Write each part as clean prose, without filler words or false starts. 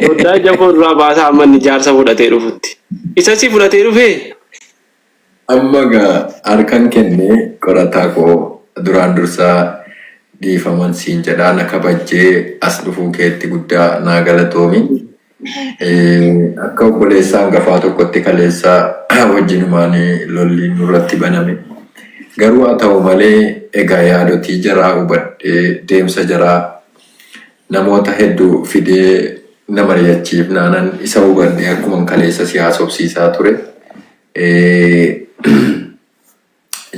Soddaa ija koo duraa baasaa amma inni jaarsa fudhatee dhufutti. Isa si fudhatee dhufee? Amma egaa harkan kennee qorataa koo duraan dursaa dhiifaman siin jedhaa na kabajjee as dhufuu keetti guddaa naa galatoomi. Akka obboleessa hangafaa tokkotti kaleessa wajjinumaan lolli nurratti baname. Garuu haa ta'u malee egaa yaadotii jaraa hubadhee deemsa jaraa namoota hedduu fidee na mari'achiifnaanan isa hubadhee akkuman kaleessa si haasofsiisaa ture.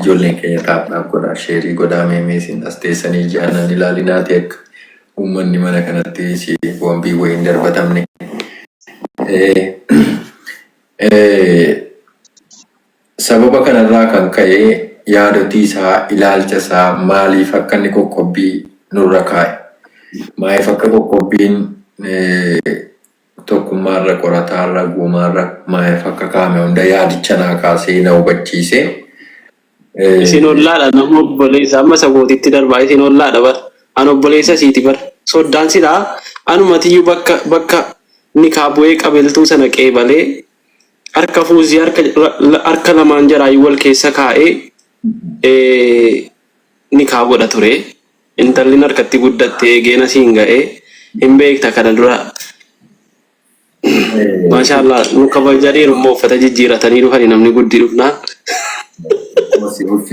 Ijoolleen keenya taap taap godhaa sheerii godhaa mee mee isin as teessanii jaanan ilaalinaati akka uummanni mana kanatti si boombii wayii hin darbatamne. Eh, eh, Sababa kanarraa kan ka'e yaadotii isaa ilaalcha isaa maaliif akka inni qoqqobbii nurra kaa'e maaliif akka qoqqobbiin eh, Tokkummaarra, qorataarra, guumaarra maayaf akka kaa'ame hunda yaadicha naa kaasee na hubachiise. Isin ollaadha nama obboleessa amma isa gootitti darbaa isin ollaadha bar an obboleessa siiti bar soddaan silaa anumatiyyuu bakka bakka nikaa bu'ee qabeltuu sana qeebalee harka fuuzii harka harka lamaan jaraayyuu wal keessa kaa'ee nikaa godha ture. Intallin harkatti guddatte eegeen asiin ga'e hin beekta kana dura. Maashaa Allah nu kabajaniiru immoo uffata jijjiiratanii dhufani namni guddi dhufnaan. Of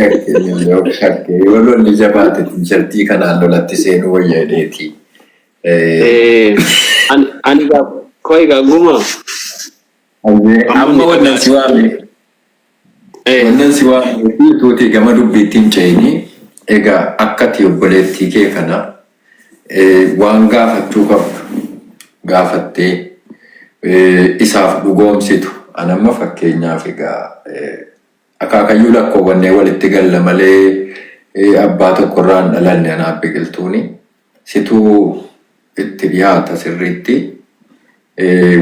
shakke yoo lolli jabaate tiishartii kanaan lolatti seenuu wayya jedheeti. Ani gaa qoy gaa guma. Amma wannan si waame Wannan si waamee fi utuuti gama dubbiitti hin ce'ini egaa akka ati obboleettii kee kana waan gaafachuu qabdu gaafattee isaaf dhugoomsitu. An amma fakkeenyaaf egaa akaakayyuu lakkoowwannee walitti galla malee abbaa tokkorraa hin dhalanne anaaf biqiltuuni. Situ itti dhiyaata sirriitti.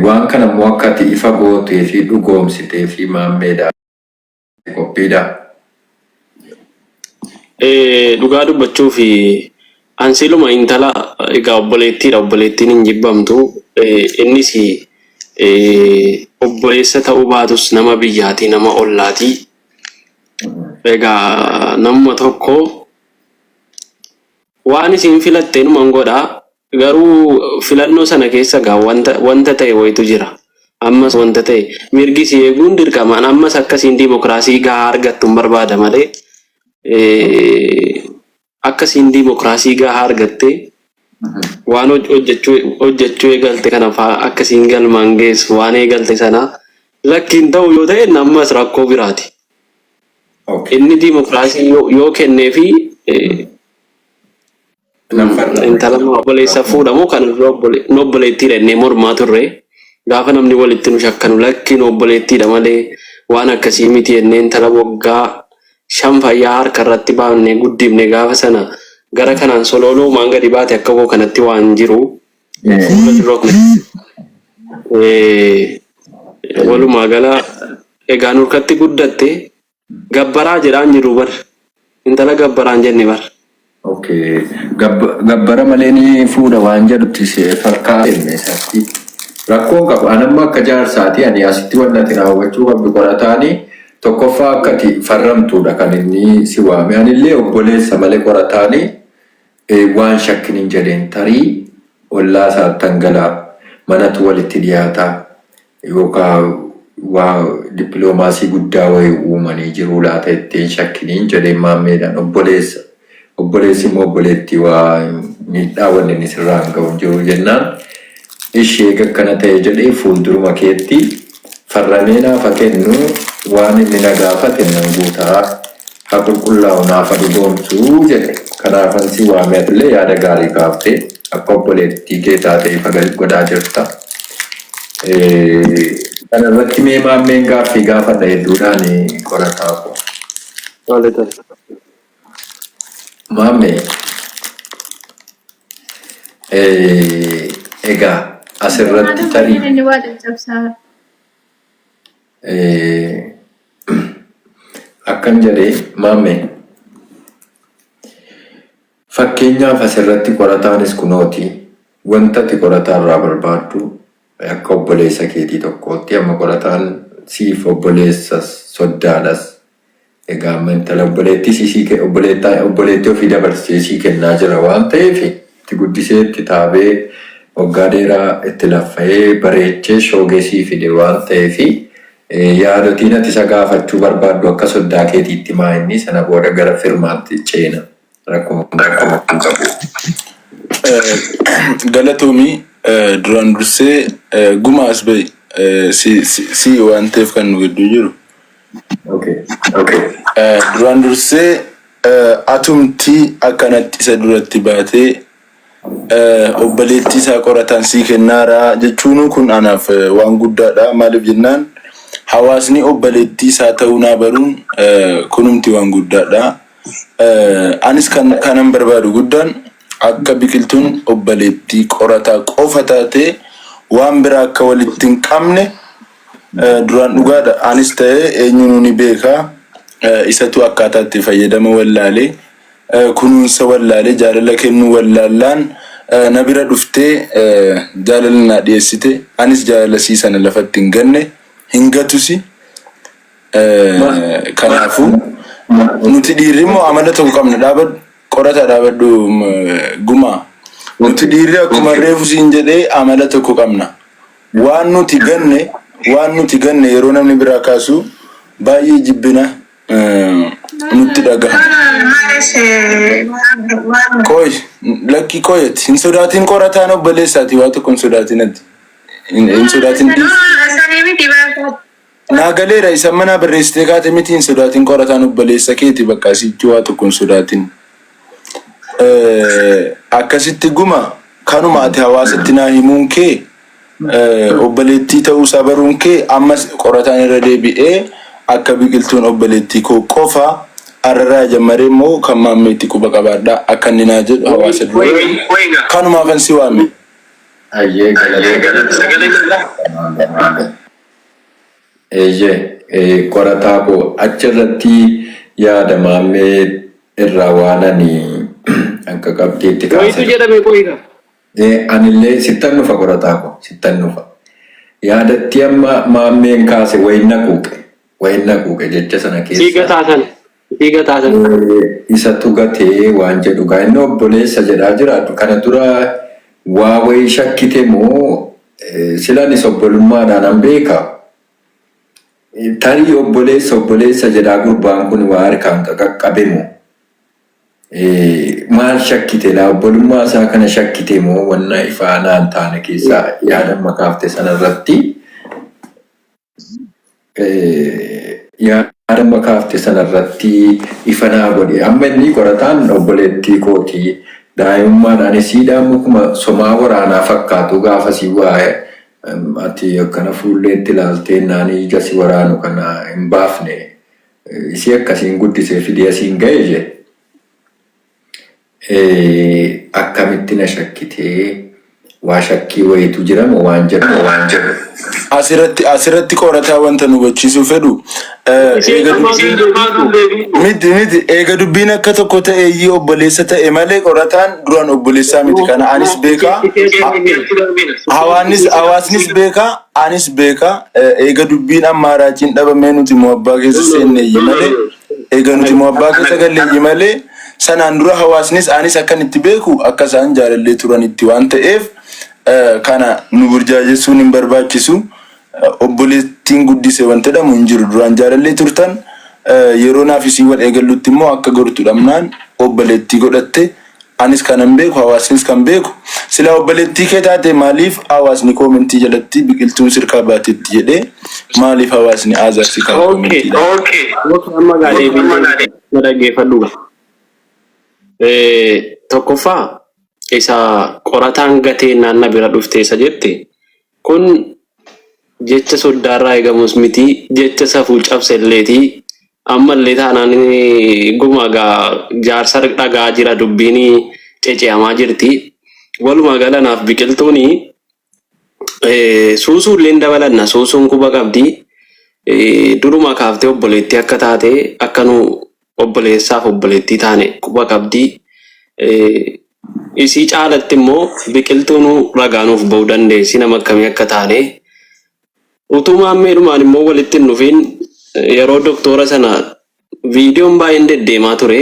Waan kana immoo akka ati ifa gootee fi dhugoomsitee fi maammeedha qophiidha. Dhugaa dubbachuuf an siluma intala egaa obboleettiidha obboleettiin hin jibbamtu innis obboleessa ta'uu baatus nama biyyaati nama ollaati egaa namuma tokko Waan isiin filatte inuman godha. Garuu filannoo sana keessa gaa wanta wanta ta'e wayitu jira. Ammas wanta ta'e mirgi isii eeguun dirqama. An ammas akka isiin diimokiraasii gahaa argattu hin barbaada malee akka isiin diimokiraasii gahaa argattee waan hojjechuu hojjechuu eegalte kana faa akka isiin galmaan geessu waan eegalte sana lakki hin ta'u yoo ta'e ammas rakkoo biraati. Inni diimokiraasii yoo kenneefi Nan farrama. Intala obboleessa fuudhamu kan nu obboleettiidha jennee mormaa turre. Gaafa namni walitti nu shakkanu lakki nu obboleettiidha malee waan akkasii miti jennee intala waggaa shan fayyaa harka irratti baafnee guddifne gaafa sana gara kanaan solooloomaan gadi baate akka koo kanatti waan jiru fuula dura kun walumaa gala egaa nurkatti guddatte Gabbaraa jedhaan jiru bar. Intala gabbaraan jenne bar. Okay. Gabbara malee ni fuudha waan jedhutti si fakkaate isatti. Rakkoon qabu. An amma akka jaarsaati ani asitti wanti ati raawwachuu qabdu qorataani tokkoffaa akka ati farramtuudha kan inni si waame. Anillee obboleessa malee qorataani waan shakkin hin jedheen tarii ollaa isaattan galaa manatu walitti dhiyaataa yookaa waa dippiloomaasii guddaa wayii uumanii jiruu laata itti hin shakkiniin jedheen maammeedhaan obboleessa. Obboleessi immoo obboleettii waa miidhaa wanni inni sirraan ga'u hin jiru jennaan ishee eega akkana ta'e jedhee fuulduruma keetti farramee naaf haa kennu waan inni na gaafate nan guutaa haa qulqullaa'u naaf haa dhugoomsu jedhe. Kanaafan si waame atillee yaada gaarii kaaftee akka obboleettii kee taate ifa godhaa jirta. Kana irratti mee maammeen gaaffii gaafadha hedduudhaan qorataa koo. Tole tole. Maammee egaa asirratti tarii Inni waa caccabsaa. Akkan jedhe maammee. Fakkeenyaaf asirratti qorataanis kunooti wanta ati qorataa irraa barbaaddu akka obboleessa keetii tokkootti amma qorataan siif obboleessas soddaadhas. Egaa amma intala obboleettii sii obboleettii ofii dabarsee sii kennaa jira waan ta'eef itti guddisee itti taabee waggaa dheeraa itti laffa'ee bareechee shoogee sii fide waan ta'eef yaadotiin ati isa gaafachuu barbaaddu akka soddaa keetiitti maa inni sana booda gara firmaatti ceena. Rakkoo hin qabu. Galatoomii duraan dursee gumaa as bahi si waan ta'eef kan nu gidduu jiru. Okay. Duraan dursee atumti akkanatti isa duratti baatee obboleettii isaa qorataan sii kennaaraa jechuun kun anaaf waan guddaadha. Maaliif jennaan hawaasni obboleettii isaa ta'uu naa baruun kunumti waan guddaadha. Anis kan kanan barbaadu guddaan akka biqiltuun obboleettii qorataa qofa taatee waan biraa akka walitti hin qabne. Duraan dhugaadha. Anis ta'ee eenyuun ni beeka. Isatu akkaataa itti fayyadama wallaalee, kunuunsa wallaalee, jaalala kennuu wallaallaan na bira dhuftee jaalala naa dhiyeessite. Anis jaalala sii sana lafatti hin ganne, hin gatusi. Kanaafuu nuti dhiirri immoo amala tokko qabna. Dhaabadhu qorataa dhaabadhu gumaa. Nuti dhiirri akkuma reefu siin jedhee amala tokko qabna. Waan nuti ganne waan nuti ganne yeroo namni biraa kaasu baay'ee jibbina nutti dhagahama. Qoy lakki qoyati hin sodaatin qorataan obboleessaati waa tokko hin sodaatin ati. Hin sodaatin dhiisi. Naa galeera isa manaa barreessitee kaate miti hin sodaatin qorataan obboleessa keeti bakka asitti waa tokko hin sodaatin. Akkasitti guma kanuma ati hawaasatti naa himuun kee obboleettii ta'uusaa baruun kee ammas qorataan irra deebi'ee akka biqiltuun obboleettii koo qofa arraraa jammaree immoo kan maammeetti quba qabaadha akka inni naa jedhu hawaasa dura kanumaafan si waame. Ayyee galatoomii. Eeyyee qorataa koo achirratti yaada maammee irraa waan ani akka qabxiitti Wayitu kaase. jedhame qoyita. Anillee sittan dhufa qorataa koo sittan dhufa. Yaadatti amma maammeen kaase wayin na quuqe wayin na quuqe jecha sana Sii keessa gataasan. Sii gataasan. Isatu gatee waan jedhu gaa inni obboleessa jedhaa jiraatu kana dura waa wayii shakkite moo silanis obbolummaadhaan an beeka. Tarii obboleessa obboleessa jedhaa gurbaan kun waa harkaan qaqqabe moo maal shakkite laa obbolummaa isaa kana shakkite moo wanna ifaa naan taane keessaa yaada amma kaafte sanarratti yaada amma kaafte sanarratti ifa naa godhe. Amma inni qorataan obboleettii kootii daa'imummaadhaan isiidhaan mukuma somaa waraanaa fakkaatu gaafa si waa ati akkana fuulleetti ilaaltee naanii ija si waraanu kana hin baafne isii akkasiin guddisee fidee asiin ga'e jee. Akkamitti na shakkitee waa shakkii wayiitu jira moo waan jedhu waan jedhu. Asirratti qorataa wanta nu hubachiisuu fedhu Isheen eega ammaa sun deebiitu. Miti miti eega dubbiin akka tokko ta'e iyyuu obboleessa ta'e malee qorataan duraan obboleessaa miti kana anis beekaa hawaasnis beekaa anis beekaa eega dubbiin ammaa raajiin dhabamee nuti immoo abbaa keessa seenne iyyuu malee eega nuti immoo abbaa keessa galle iyyuu malee sanaan dura hawaasnis anis akkan itti beeku akka isaan jaalallee turanitti waan ta'eef kana nu burjaajessuun hin barbaachisu. Obboleettiin guddise wanti jedhamu hin jiru. Duraan jaalallee turtan yeroo naaf isii wal eegallutti immoo akka gortu dhabnaan obboleettii godhatte. Anis kanan beeku hawaasnis kan beeku silaa obboleettii kee taate maaliif hawaasni koomentii jalatti biqiltuun sirkaa baatetti jedhee maaliif hawaasni aazaa si kaa Okay. koomentiidhaan. Okay, amma gaa deebiin na dhaggeeffadhu gaa. Tokkoffaa isa qorataan gatee naanna bira dhufte isa jette kun jecha soddaarraa eegamus miti jecha safuu cabselleeti ammallee taanaan guma gaa jaarsa dhagaa jira dubbiin cece'amaa jirti. Walumaa gala naaf biqiltuun suusuulleen dabalanna suusuun quba qabdi. Duruma kaaftee obboleettii akka taate akka nu obboleessaaf obboleettii taane quba qabdi. Isii caalatti immoo biqiltuun ragaa nuuf ba'uu dandeessi nama akkamii akka taane. Utuu maammeedhumaan immoo walitti hin dhufiin yeroo doktora sana viidiyoon baay'een deddeemaa ture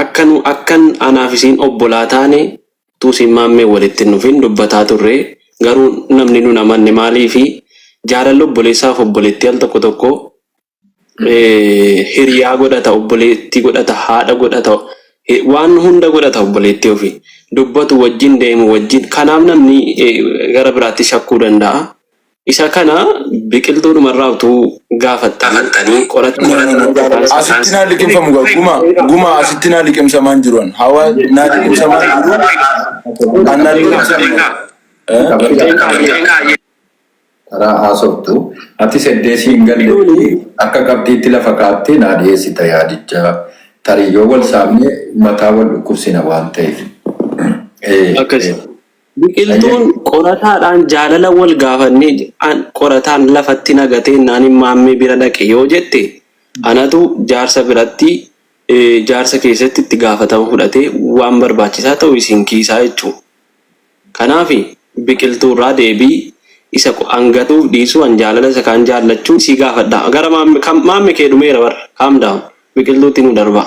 akka nu akkan anaaf isiin obbolaa taane utuu isiin maammee walitti hin dhufin dubbataa turre, garuu namni nun amanne. Maaliifi jaalalli obboleessaaf obboleettii al tokko tokko hiriyaa godhata, obboleettii godhata, haadha godhata, waan hunda godhata, obboleettii ofii dubbatu wajjin deemu wajjin. Kanaaf namni gara biraatti shakkuu danda'a. Isa kana biqiltuudhumarraa utuu gaafattanii No, no, no. qoratanii. Asitti naa liqimfamu gaa guma guma asitti naa liqimsamaan jiru an. Hawa naa liqimsamaan jiru an naa liqimsamu. Eh? Karaa haasoftu ati seddeesii hin galle akka qabxiitti lafa kaattee naa dhiyeessita yaadicha. Tarii yoo wal saamne mataa wal dhukkubsina waan ta'eef. Akkas. Biqiltuun qorataadhaan jaalala wal gaafannee qorataan lafatti nagatee naan maammee bira dhaqe yoo jette, anatu jaarsa biratti jaarsa keessatti itti gaafatama fudhatee waan barbaachisaa ta'u isin kiisaa jechuudha. Kanaaf biqiltuurraa deebii isa hangatuuf dhiisuu an jaalala isa kaan jaallachuu si gaafadha. Gara maamme kee dhumeera bara. Calm down. Biqiltuutti nu darba.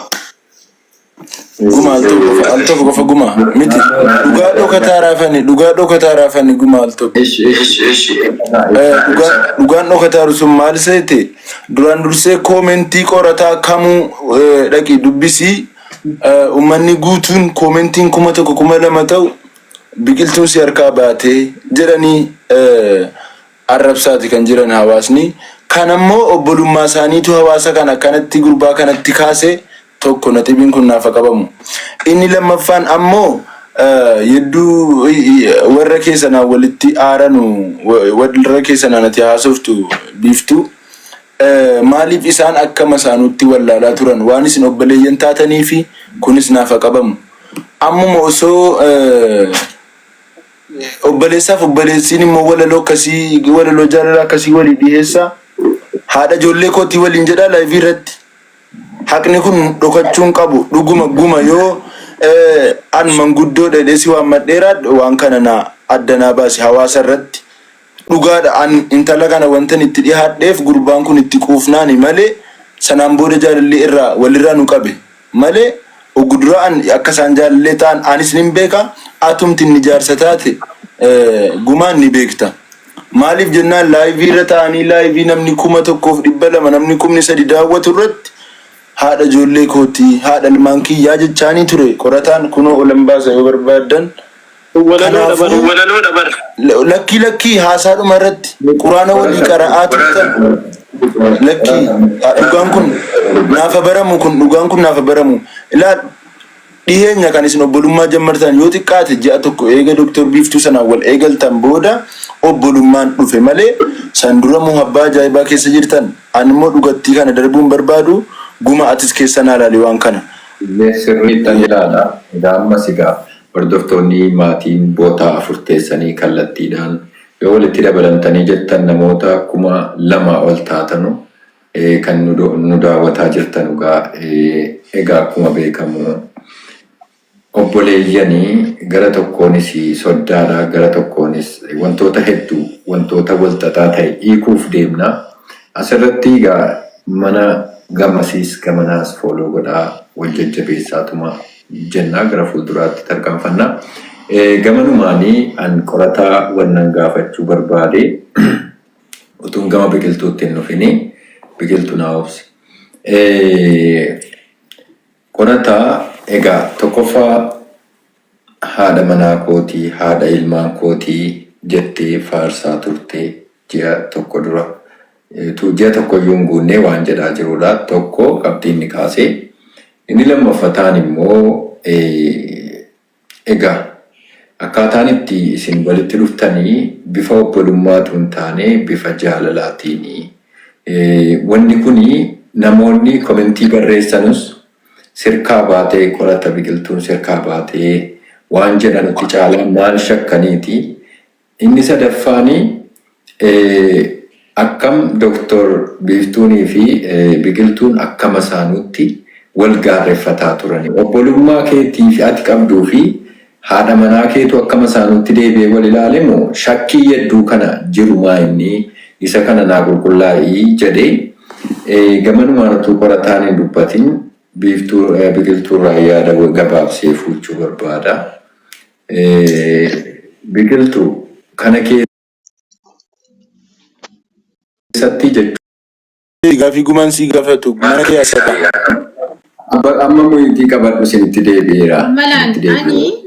Guma al tokko qofa, al tokko qofa guma miti. Dhugaa dhokataa raafani, dhugaa dhokataa raafani guma al tokko. Ishi. Dhugaan dhokataaru sun maal seete? Duraan dursee koomentii qorataa kamuu dhaqi dubbisii. Uummanni guutuun koomentiin 1000 2000 ta'u biqiltuun si harkaa baatee jedhanii arrabsaati kan jiran hawaasni. Kan ammoo obbolummaa isaaniitu hawaasa kana akkanatti gurbaa kanatti kaase. Tokko naxibiin kun naafa qabamu. Inni lammaffaan ammoo yedduu warra keessanaan walitti aaranu, warra keessanaan ati haasoftu biiftuu, maaliif isaan akka masaanuutti wallaalaa turan waan isin obboleeyyan taatanii fi kunis naafa qabamu. Ammuma osoo obboleessaaf obboleessiin immoo walaloo akkasii, walaloo jaalala akkasii walii dhiyeessa, haadha ijoollee kootii waliin jedhaa live irratti. Haqni kun dhokachuun qabu. Dhuguma guma yoo an manguddoo dheedhee si waammadheeraa waan kana naa adda naa baasi hawaasa irratti. Dhugaadha, an intala kana wantan itti dhihaadheef gurbaan kun itti quufnaani malee, sanaan booda jaalalli irraa walirraa nu qabe malee, ogudura an akka isaan jaalallee ta'an anis nin beeka, atumti inni jaarsa taate gumaan ni beekta. Maaliif jennaan live irra ta'anii live namni 1200, namni 3000 daawwatu irratti haadha ijoollee kootii, haadha ilmaan kiyyaa jechaanii ture qorataan. Kunoo olan baasa yoo barbaaddan. Walaloodha bar. Kanaafuu lakkii lakkii, haasaadhuma irratti quraana walii qara'aa turtan. Lakkii, dhugaan kun naafa baramu, kun dhugaan kun naafa baramu. Ilaal, dhiheenya kan isin obbolummaa jammartan yoo xiqqaate ji'a tokko eega Doktor Biiftuu sanaan wal eegaltan booda obbolummaan dhufe malee san dura muhabbaa ajaa'ibaa keessa jirtan. An immoo dhugattii kana darbuun barbaadu. Guma, atis keessa naa laali waan kana. Illee sirriittan ilaala. Egaa ammas egaa hordoftoonni maatiin bootaa afur teessanii kallattiidhaan yoo walitti dabalamtanii jettan namoota 2000 ol taatanu kan nu daawwataa jirtan. Egaa akkuma beekamu obboleeyyanii gara tokkoonis soddaadha, gara tokkoonis wantoota hedduu, wantoota walxaxaa ta'e hiikuuf deemna. Asirratti egaa mana gamasiis gamanaas follow godhaa, wal jajjabeessaatuma jennaa gara fuulduraatti tarkaanfannaa. Gamanumaanii an qorataa wannan gaafachuu barbaade utuun gama biqiltuutti hin dhufini, biqiltuu naa obsi. Qorataa, egaa tokkoffaa haadha manaa kootii, haadha ilmaan kootii jettee faarsaa turte ji'a tokko dura. Ji'a tokko iyyuu hin guunnee waan jedhaa jirudha. Tokko qabxiin inni kaasee. Inni lammaffataan immoo egaa akkaataan itti isin walitti dhuftanii bifa obbolummaatu hin taane bifa jaalalaatiini. Wanni kuni namoonni komentii barreessanus sirkaa baatee qorata biqiltuun sirkaa baatee waan jedhanutti caalaa maal shakkaniiti. Inni sadaffaani akkam Doktor Biiftuunii fi biqiltuun akkama isaanutti wal gaarreffataa turani. Obbolummaa keetii fi ati qabduu fi haadha manaa keetu akka masaanuutti deebi'ee wal ilaale moo shakkii yedduu kana jiru maa inni isa kana naa qulqullaa'ii jedhee gamanumaan utuu qorataan hin dubbatin biiftuu biqiltuurraa yaada gabaabsee fuuchuu barbaada. Biqiltuu kana keessatti jechuun. Gaaffii gumaan sii gaafatu mana kee asata. Amma muyitii qabadhu isinitti deebi'eera. Malaan Isinitti ani deebi'eera.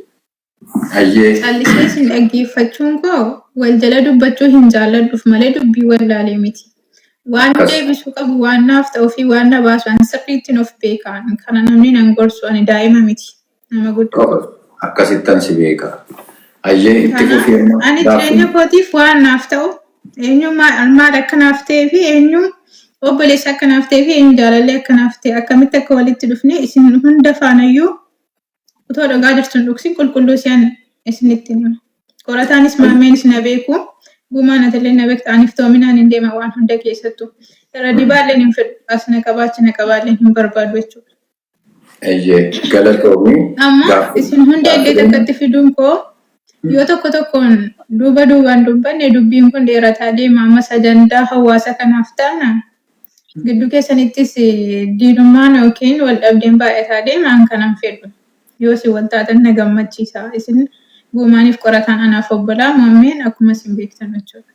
Hayyee. callisee isin dhaggeeffachuun koo wal jala dubbachuu hin jaalladhuuf malee dubbii wallaalee miti. Waan Akkas. deebisuu qabu waan naaf ta'uu fi waan na baasu ani sirriittiin of beeka. Kana namni nan gorsu ani daa'ima miti. Nama guddaa. Akkasittan si beeka. Hayyee itti Kanaaf fufi amma ani gaaffii. jireenya kootiif waan naaf ta'u eenyu maal akka naaf ta'ee fi eenyu obboleessa akka naaf ta'ee fi eenyu jaalallee akka naaf ta'e akkamitti akka walitti dhufne isin hunda faanayyuu utoo dhugaa jirtu hin dhugsin qulqulluu si'an isinitti hima. Qorataanis maammeenis na beeku. Gumaan atillee na beekta. Ani iftoominaan hin deema waan hunda keessattuu. Irra dibaalleen hin fedhu. As na qabaachi na qabaalleen hin barbaadu jechuudha. Eeyyee galatoomi. Amma Gaaffii isin hunda iddoo gaaffileen takkatti fiduun koo yoo tokko tokkoon duuba duubaan dubbanne dubbiin kun dheerataa deema. Ammas ajandaa hawaasa kanaaf taana gidduu keessanittis diinummaan yookiin wal dhabdeen baay'ataa deema an kanan fedhu. Yoo isin wal taatan na gammachiisa. Isin guumaaniif qorataan anaaf obbolaa maammeen akkuma isin beektan jechuudha.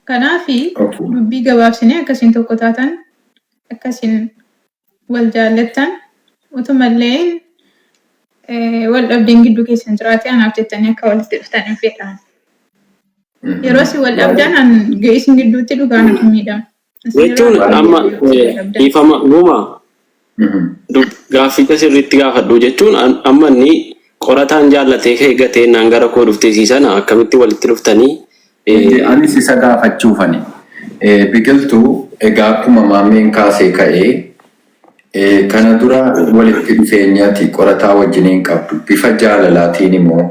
Kanaaf Okay. dubbii gabaabsinee akkasiin tokko taatan akkasiin wal jaallattan utumallee wal dhabdeen gidduu keessan jiraate anaaf jettanii akka walitti dhuftan hin fedhan. Yeroo isin wal dhabdan an isin gidduutti dhugaan hin miidhamu. Isin irraa Jechuun hin amma miidhamu yoo isin wal dhabdan. dhiifama guma gaafficha sirriitti gaafadhu jechuun amma inni qorataan jaallatee kee gatee naan gara koo dhuftee siisana akkamitti walitti dhuftanii Anis isa gaafachuufani. Biqiltuu egaa akkuma maammeen kaasee ka'ee kana dura walitti dhufeenyati qorataa wajjiniin qabdu bifa jaalalaatiin immoo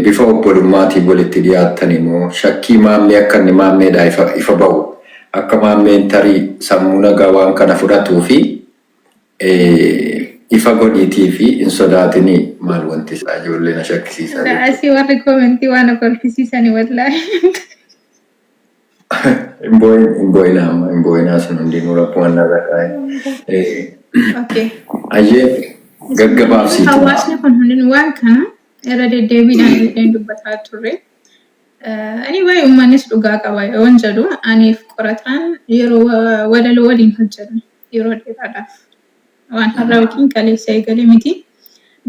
bifa obbolummaatiin walitti dhiyaattan immoo shakkii maammee akka inni maammeedhaa ifa bahu akka maammeen tarii sammuu nagaa waan kana fudhatuu fi ifa godhiitii fi hin sodaatinii maal wanti isaa ijoollee na shakkisiisaa jirtu. Asii warri koomentii waan na kolfisiisani wallaahi. Hin boo'in hin boo'inaa amma hin boo'inaa sun hundinuu rakkuma narra kaa'e. Okay. Ayyee Isin hundinuu gaggabaabsiitu. hawaasni kun hundinuu waan kana irra deddeebiidhaan illee dubbataa turre. Anyway, uummannis dhugaa qaba yoon jedhu aniif qorataan yeroo walaloo waliin hojjennu yeroo dheeraadhaaf waan har'a yookiin kaleessa eegale miti.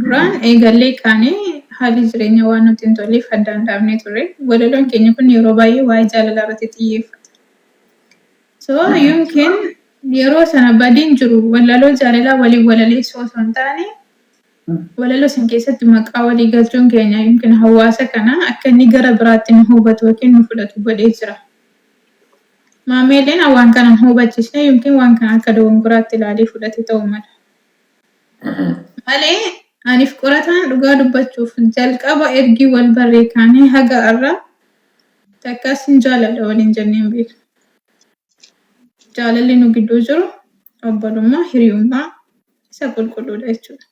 Duraan eegallee kaanee haalli jireenya waan nutti hin tolleef addaan dhaabnee turre. Walaloon keenya kun yeroo baay'ee waa'ee jaalalaa irratti xiyyeeffata. So yookiin yeroo sana badiin jiru walaloo jaalalaa waliin walaleessuu osoo hin taane walaloo san keessatti maqaa walii galchuun keenya yookiin hawaasa kana akka inni gara biraatti nu hubatu yookiin nu fudhatu godhee jira. Maameeleen waan kana hin hubachiisne yookiin waan kana akka dogongoraatti ilaalee fudhate ta'uu mala. Malee aniif qorataan dhugaa dubbachuuf jalqaba ergii wal barree kaanee haga har'a takkaas hin jaaladha waliin jennee hin beeknu. Jaalalli nu gidduu jiru obbolummaa, hiriyummaa isa qulqulluudha jechuudha.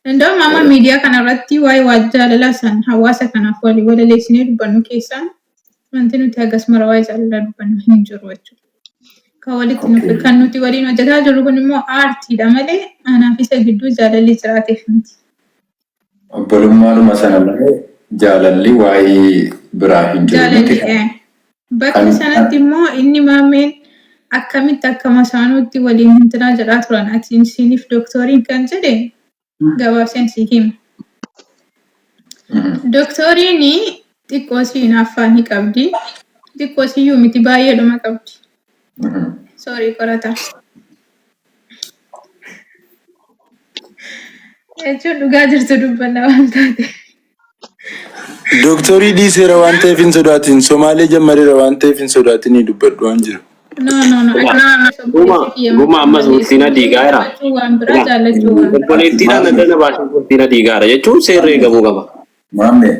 Danda'uma amma miidiyaa kanarratti waa'ee waa jaalalaa san hawaasa kanaaf walii walaleessinee dubbannu keessaa wanti nuti hagas mara waa'ee jaalalaa dubbannu hin jiru jechuudha. Kan walitti nufi kan nuti waliin hojjetaa jirru kun immoo aartiidha malee anaaf isa gidduu jaalalli jiraateef miti. Obbolummaadhuma sana malee jaalalli waa'ee biraa hin jiru Jaalalli miti. bakka Kan sanatti immoo inni maammeen akkamitti akka masaanuutti waliin hintinaa jedhaa turan ati isiniif dooktoriin kan jedhe gabaabseen si hima. Dooktoriin xiqqoo si hinaaffaa ni qabdi. Xiqqoo siyyuu miti baay'eedhuma qabdi. Soorii qorata. Jechuun dhugaa jirtu dubbanna waan taate. Dooktorii dhiiseera waan ta'eef hin sodaatin. Somaalee jammareera waan ta'eef hin sodaatin dubbadhu waan jiru. No, no, no. Akka Guma obboleessi kiyya guma maqaa ammas balleessu bultiin diigaera. dubbachuu waan biraa jaallachuu waan biraa. Obboleettiidhaan adda na baasee bultiin diigaara jechuun seerri eegamuu qaba. Maammee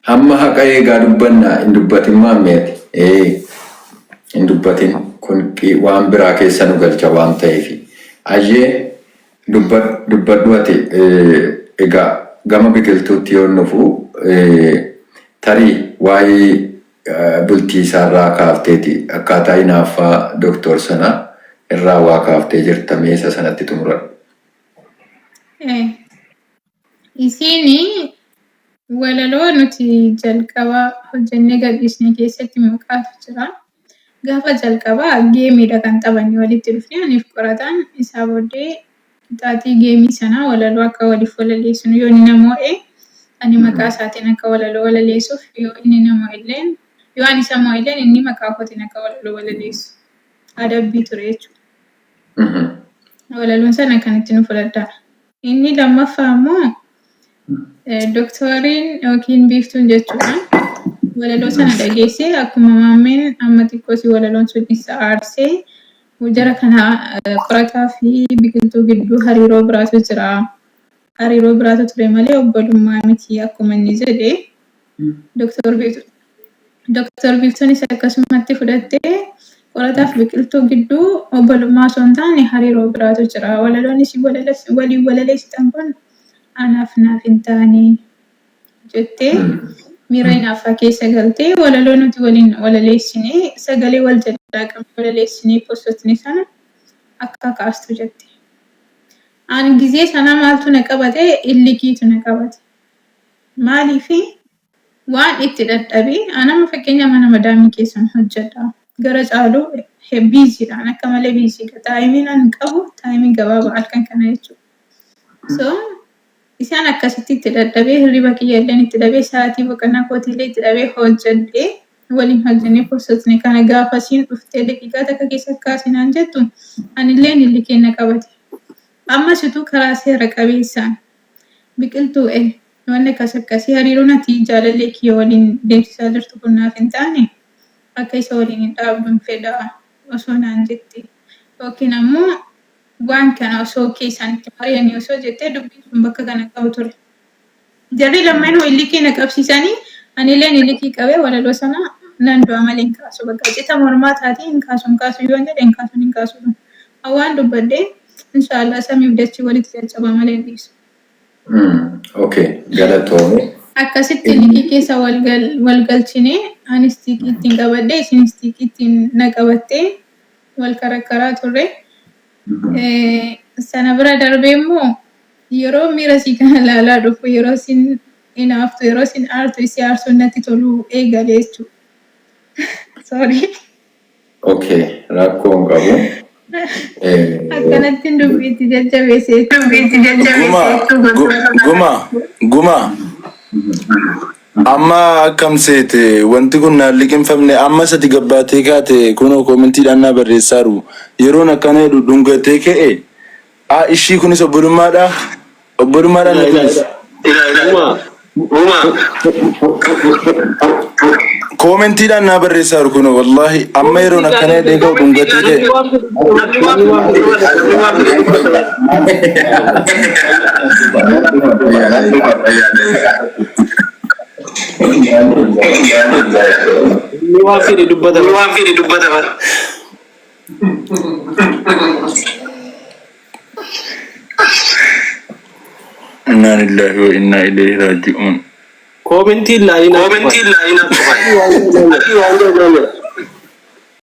hamma haqa eegaa dubbannaa hin dubbatin maammeeti. Ee hin dubbatin kun waan biraa keessa nu galcha waan ta'eef. Ayyee dubbadhu ati egaa gama biqiltuutti yoo dhufu tarii waa'ee bultii isaarraa kaafteeti akkaataa hinaaffaa doktor sana irraa waa kaaftee jirta meesa sanatti xumuradhu. Isiin walaloo nuti jalqaba hojjennee gadhiisne keessatti maqaatu jira. Gaafa jalqabaa gameiidha kan taphanne walitti dhufnee aniif qorataan isaa booddee qixaatii gameii sanaa walaloo akka waliif walaleessinu yoo inni na mo'e ani maqaa isaatiin akka walaloo walaleessuuf yoo inni na mo'e illee yoo ani isa mo'e illee inni maqaa kootiin akka walaloo walaleessu adabbii ture jechuudha. Walaloon sana akkanitti nu fudhadhaa. Inni lammaffaa immoo doktoriin yookiin biiftuun jechuudha. Walaloo sana dhageessee akkuma maammeen amma xiqqoo si walaloon sun isa aarsee jara kana qorataa fi biqiltuu gidduu hariiroo biraatu jira. Hariiroo biraatu ture malee obbolummaa miti akkuma inni jedhe. Doktor Biiftuunis akkasumatti fudhattee qorataaf biqiltuu gidduu obbolummaa osoo hin taane hariiroo biraatu jira. Walaloon isin waliin walaleessitan kun anaaf naaf hin taane jettee miira hinaaffaa keessa galtee walaloo nuti waliin walaleessinee sagalee wal jalaa qabne walaleessinee postotni sana akka kaastu jette. Ani gizee sana maaltu na qabate illikiitu na qabate. Maaliifi waan itti dadhabee anama fakkeenya mana madaamii keessan hojjedha. Gara caalu busydhaan akka malee busydha. Timeiin ani qabu timeii gabaabaa halkan kana jechuudha. So isaan akkasitti itti dadhabee hirriba kiyya illee itti dhabee sa'aatii boqonnaa kootii illee itti dhabee hojjedhee waliin hojjennee postotni kana gaafa isiin dhuftee daqiiqaa takka keessa kaasinaan jettu anillee illikeen na qabate. Ammas utuu karaa seera qabeessaan biqiltuu wanni akkas akkasii hariiroon ati jaalallee kiyya waliin deemsisaa jirtu kun naaf hin taane akka isa waliin hin dhaabduun fedha osoo naan jette. Yookiin ammoo waan kana osoo keessaan itti mari'anii osoo jettee dubbiin sun bakka kana qabu ture. Jarri lameenuu illikii na qabsiisanii anilleen illikii qabee walaloo sana nan du'a malee hin kaasu. Bakka cita mormaa taatee hin kaasu hin kaasu yoo jedhe hin kaasu hin kaasu. Waan dubbadhee inshaallah samiif dachii walitti caccaba malee hin dhiisu. Okay, galatoome. Akkasitti illikii keessa wal galchinee anis stickii ittiin qabadhee isin stickii ittiin na qabattee wal karakkaraa turre. Sana bira darbee immoo yeroo miira isii kana ilaalaa dhufu yeroo isin hinaaftu yeroo isin aartu isii aarsuun natti toluu eegale jechuudha. Sorry. Okay, rakkoo hin qabu. Akkanattiin dubbiitti jajjabeesse Guma, guma, guma. Amma akkam seete wanti kun naan liqimfamne amma sati gabbaatee kaate kunoo commentiidhaan naa barreessaaru yeroon akkana jedhu dhungatee ka'e a ishii kunis obbolummaadha obbolummaadha inni kunis Guma. Commentiidhaan naa barreessaaru kunoo wallaahi amma yeroon akkana jedhee ka'u dhungatee ka'e. Namni waan fedhe dubbata. Namni waan fedhe dubbata. Namni waan fedhe dubbata. Innaa lillahi wa innaa ilayhi raaji'uun. Commentii ilaalina. Commentii ilaalina.